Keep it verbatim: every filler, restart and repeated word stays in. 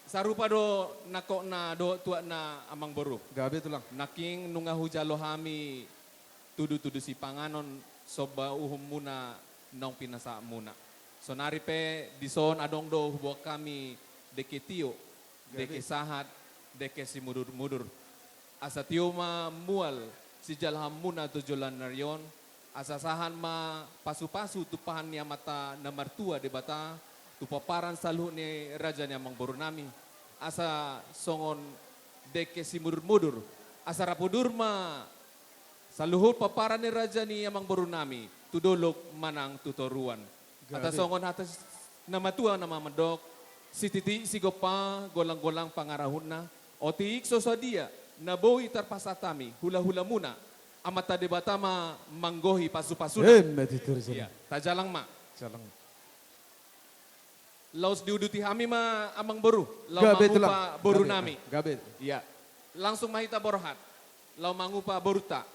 Sarupa do nangkok na dohot tuak na amang boru. Gabe tulang. Nangkin nunga hujalo hami tudu-tudu sipanganon somba uhum muna naung pinasahat muna. Sonari pe dison adong do huboan hami dengke tio, dengke sahat, dengke simudur-mudur. Asa tio ma mual sijalahan muna tu joloan ni ari on, asa sahat ma pasu-pasu tumpahan ni Amanta na martua Debata, tu pomparan saluhut ni raja ni amang boru nami. Asa songon dengke simudur-mudur, asa rap udur ma saluhut pomparan ni raja ni amang boru nami, tu dolok manang tu toruan. Ata songon hata na matua na mamandok, sititi sigompa golang-golang pangarahutna, otik so sadia na boi tarpasahat hami hula-hula muna, Amanta Debata ma manggohi pasu-pasuna. Eme tutu. Ia, tajalang ma. Jalang. Laos diuduti hami ma amang boru, laos mangupa boru nami. Gabe. Ia. Langsung ma hita borhat. Laos mangupa borunta.